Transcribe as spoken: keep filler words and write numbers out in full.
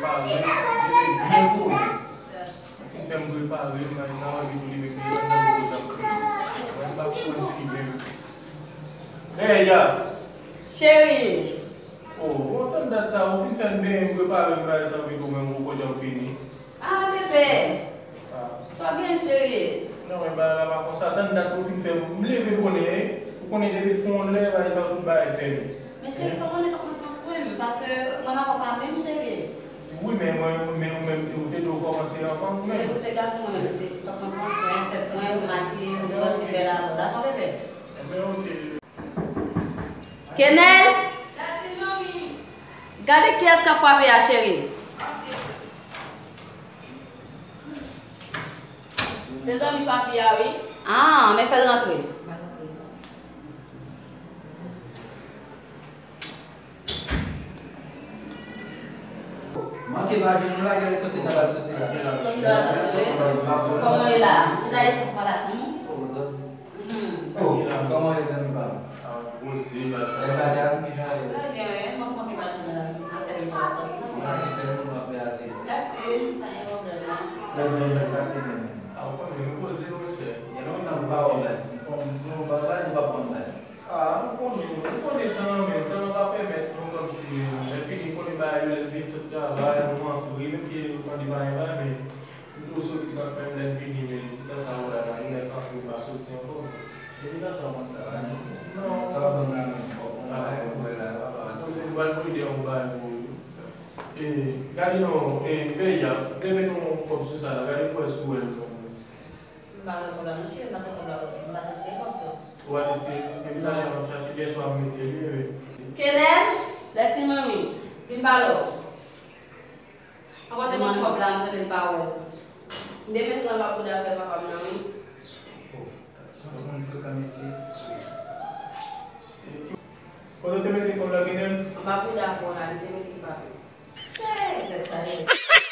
Prepare, li te byen konnen. Ou fin fè m prepare, m bay sa, epi tou li menm li pa t nan gwo zam. Mwen, m pa konn fimen. Hey, ya! Cheri! Oh, bon, tann dat sa, ou fin fè m benyen, m prepare, m bay sa, epi tou menm ou poko janm fini. Ah, bebe! Ah. Sa w gen, cheri? Non, men bagay la pa konsa. Tann dat ou fin fè m leve bonè, eh. Ou konnen depi l fè yon lè, bagay sa yo tout bagay fèmen. Men cheri, fòk mwen, fòk mwen pran swen m, paske mwen avè w pa menm, cheri. Wi, men mwen, men ou menm, ou te dwe kòmanse anvan ou menm. Cheri, ou se gason, mwen menm se fi, fòk mwen pran swen tèt mwen, pou m makiye, pou m sòti bèl avè w. Dakò, bebe? Enben, oke. Kenel! Gade kiyès k ap frape a, cheri. Se zanmi papi a, wi. Ah, men fè l rantre. Manke pa jwenn nou la, gade soti nan bal soti la. Soti nan bal soti, wi. Kòman w ye la? Chita isit, m pral di w. Oh, kòman w ye, zanmi pa m? Ah, poze, bal sa. Lè madanm, kijan w ye? Trè byen, wi. Mwen kontan pa jwenn la. Apèn m pral soti nan bal. Mèsi, tèlman m ap fè ase. Mèsi, pa gen pwoblèm, non. Lè mwen sa kase menm. Ah, ou konnen, nou poze, monchè. Gen lontan m pa wè w, baz. M fè yon, yon baz, baz, ou pa pran baz. Ah, ou konnen, ou konnen tan an menm, tan an pa pèmèt nou kòmsi, lè fini, konnen bagay yo, lè n vin sot travay, nou antre, menm ke nou tande bagay la, men nou tou soti kanmenm, lè n vini, men ti tan sa yo la, la, nou nèk antre, nou pa soti ankò. Depi lontan konsa, la, non? Non. Sa w ban m la menm, fòk mwen bagay, mwen la, pa pa. Sa vle di, nou pral pride yon bagay pou ou. E, gade non, e, Beya, te mete yon kòb sou sa la, gade pou wè si w wè l non. M pa gen kòb la non cheri, m pa gen kòb la, m pa te tire kòb tou. Ou pa te tire, depi talè m ap chache, byen swa m mete li, wi. Kenel, lè ti manmi, vin pale w. Apòte mwen kòb la, m tande m pa wè l. M te mete nan babouda fè papa m nan, wi. Oh, yon timoun frekan, mesye. Kote w te mete kòb la, Kenel? Anba bouda fò la, m te mete, papi. Hey, tèt chaje.